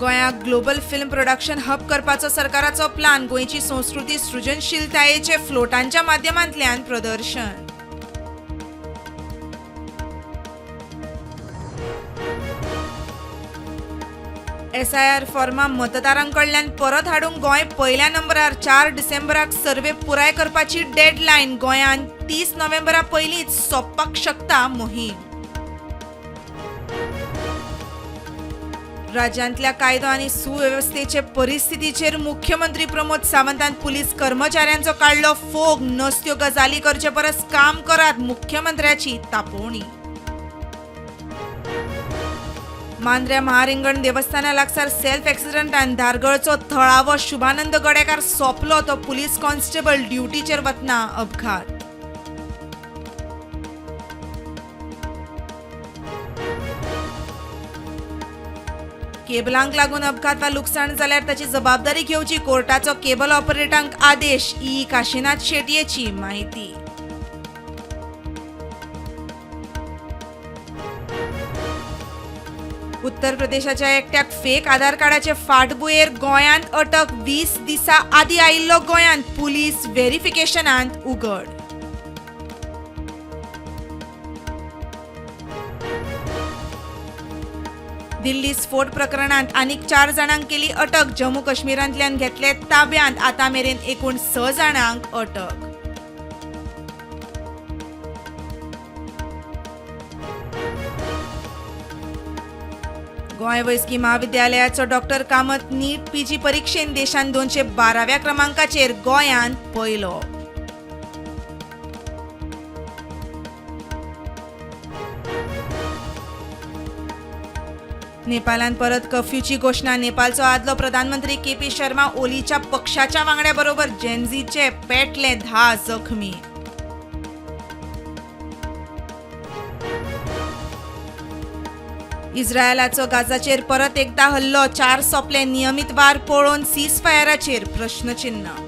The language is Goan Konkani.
गोंयाक ग्लोबल फिल्म प्रोडक्शन हब करपाचो सरकाराचो प्लान. गोंयची संस्कृती सृजनशीलतायेचे फ्लोटांच्या माध्यमांतल्यान प्रदर्शन. एसआयआर फॉर्मा मतदारांकडल्यान परत हाडूंक गोंय पयल्या नंबरार. 4 डिसेंबराक सर्वे पुराय करपाची डेडलायन. गोंयांत 30 नोव्हेंबरा पयलींच सोंपपाक शकता मोहीम. राज्यांतल्या कायदो आनी सुवेवस्थेचे परिस्थितीचेर मुख्यमंत्री प्रमोद सावंतान पुलीस कर्मचाऱ्यांचो काडलो फोग. नसत्यो गजाली करचे परस काम करात, मुख्यमंत्र्याची तापोवणी. मांद्र्या महारिंगण देवस्थाना लागसार सेल्फ एक्सिडंटान धारगळचो थळावो शुभानंद गडेकार सोंपलो. तो पुलीस कॉन्स्टेबल ड्युटीचेर वतना अपघात. केबलांक लागून अपघात वा लुकसाण जाल्यार ताची जबाबदारी घेवची, कोर्टाचो केबल ऑपरेटरांक आदेश. ई काशीनाथ शेटयेची माहिती. उत्तर प्रदेशाच्या एकट्याक फेक आधार कार्डाचे फाटभुंयेर गोंयांत अटक. 20 दिसा आदीं आयिल्लो गोंयांत, पुलीस व्हेरिफिकेशनांत उगड. दिल्ली स्फोट प्रकरणांत आनीक 4 जाणांक केली अटक. जम्मू काश्मीरांतल्यान घेतले ताब्यांत. आतां मेरेन एकूण 6 जाणांक अटक. गोंय वैजकी महाविद्यालयाचो डॉक्टर कामत नीट पीजी परिक्षेंत देशांत 212व्या क्रमांकाचेर, गोंयांत पयलो. नेपालान परत कर्फ्यूची घोशणा. नेपालचो आदलो प्रधानमंत्री के पी शर्मा ओलीच्या पक्षाच्या वांगड्या बरोबर जेनझीचे पेटले, 10 जखमी. इस्रायलाचो गाझाचेर परत एकदा हल्लो. 4 सोंपले. नियमीत वार पळोवन सीजफायराचेर प्रश्नचिन्ह.